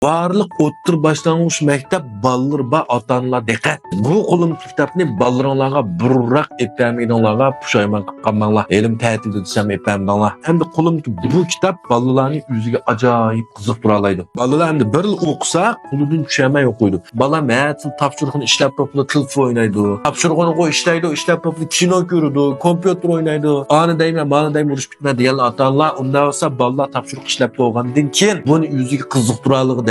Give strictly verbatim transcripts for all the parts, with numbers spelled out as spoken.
بارلىق ئوتتۇرا باشلانغۇچ مەكتەپ بالىلىرى بار ئاتا-ئانىلار دىققەت! بۇ قولۇمدىكى كىتابنى بالىلىرىڭلارغا بۇرۇنراق ئېلىپ بەرمىگىنىڭلارغا پۇشايمان قىلىپ قالماڭلار. ھېلىمۇ تەتىلدە دېسەم ئېلىپ بەرمىدىڭلار. ئەمدى قولۇمدىكى بۇ كىتاب بالىلارنى ئۆزىگە ئاجايىپ قىزىقتۇرالايدۇ. بالىلار ئەمدى بىرلا ئوقۇسا، قولىدىن چۈشەلمەي ئوقۇيدۇ. بالام ھە تىل تاپشۇرۇقىنى ئىشلەپ بولۇپلا تېلېفون ئوينايدۇ. تاپشۇرۇقىنى ئىشلەيدۇ، ئىشلەپ بولۇپلا كىنو كۆرىدۇ، كومپيۇتېر ئوينايدۇ. ئانى دەيمەن، مانا دەيمەن، ئۇرۇشۇپ كېتىمەن دېگەنلەر ئاتا-ئانىلار. ئۇنداق بولسا بالىلار تاپشۇرۇق ئىشلەپ بولغاندىن كېيىن بۇنى ئۆزىگە قىزىقتۇرالىغۇدەك،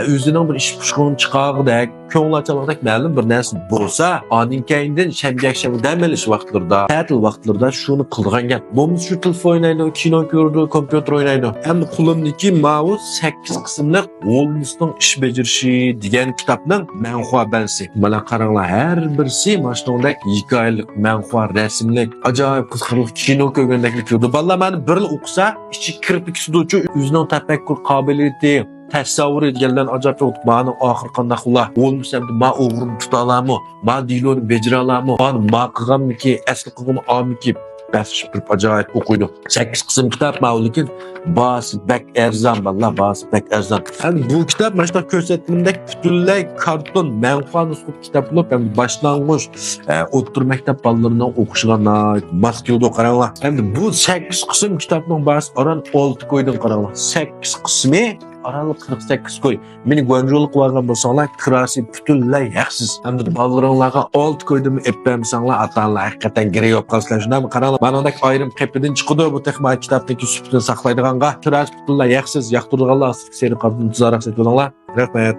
ئۆزىنىڭ بىر ئىش پۇشقىنى چىقارغۇدەك، كۆڭلى ئاچالغۇدەك مەلۇم بىر نەرسە بولسا، ئاندىن كەينىدىن شەمگە يەكشەنبە دەم ئېلىش ۋاقىتلىرىدا، تەتىل ۋاقىتلىرىدا شۇنى قىلىدىغان گەپ. بولمىسا شۇ تېلېفون ئوينايدۇ، كىنو كۆرىدۇ، كومپيۇتېر ئوينايدۇ. ئەمدى قولۇمدىكى ماۋۇ سەككىز قىسىملىق ھولمسنىڭ ئىش بېجىرىشى دېگەن كىتابنىڭ مەنخۇا بەلسى. مانا قاراڭلار، ھەر بىرسى مانا شۇنىڭدەك ھېكايىلىك، مەنخۇا رەسىملىك، ئاجايىپ قىزىقارلىق كىنو كۆرگەندەكلا كۆرىدۇ. بالىلار مانا بىرلا ئوقۇسا، ئىچىگە كىرىپ كېتىدۇچۇ، ئۆزىنىڭ تەپەككۇر قابىلىيىتى، تەسەۋۋۇرى دېگەنلەرنى ئاجايىپ ئوقۇپ، مانىڭ ئاخىرى قانداق بولا؟ ھولمس ئەمدى ما ئوغرىنى تۇتالامۇ؟ ما دېلونى بېجىرەلەمۇ؟ ما، ما قىلغانمىكى، ئەسلى قىلغىنى ئامىكى؟ بەس ئىشىپ تۇرۇپ ئاجايىپ ئوقۇيدۇ. سەككىز قىسىم كىتاب ماۋۇ، لېكىن باھاسى بەك ئەرزان، بالىلار، باھاسى بەك ئەرزان. ھەم بۇ كىتاب مانا شۇنداق كۆرسەتكىنىمدەك پۈتۈنلەي كارتون، مەنخۇا نۇسخىلىق كىتاب بولۇپ، ھەم باشلانغۇچ، ئە، ئوتتۇرا مەكتەپ بالىلىرىنىڭ ئوقۇشىغا ناھايىتى ماس كېلىدۇ. قاراڭلار. ھەمدە بۇ سەككىز قىسىم كىتابنىڭ باھاسى ئاران ئالتە كويدىن، قاراڭلار. سەككىز قىسمى ئاران قىرىق سەككىز كوي. مېنى گۇەنجۇلۇق قىلىۋالغان بولساڭلار، كىراسى پۈتۈنلەي ھەقسىز. ھەمدە بالىلىرىڭلارغا ئالتە كويدىنمۇ ئېلىپ بەرمىسەڭلار، ئاتا-ئانىلار ھەقىقەتەن گىرى بولۇپ قالىسىلەر. شۇنداقمۇ؟ قاراڭلار، مانىڭدەك ئايرىم قېپىدىن چىقىدۇ. بۇ تېخى مانا كىتابنىڭكى سۈپىتىنى ساقلايدىغانغا، كىراسى پۈتۈنلەي ھەقسىز. ياقتۇرىدىغانلار ئاستىدىكى سېرىق قاپتىن تېزراق سېتىۋېلىڭلار. رەھمەت.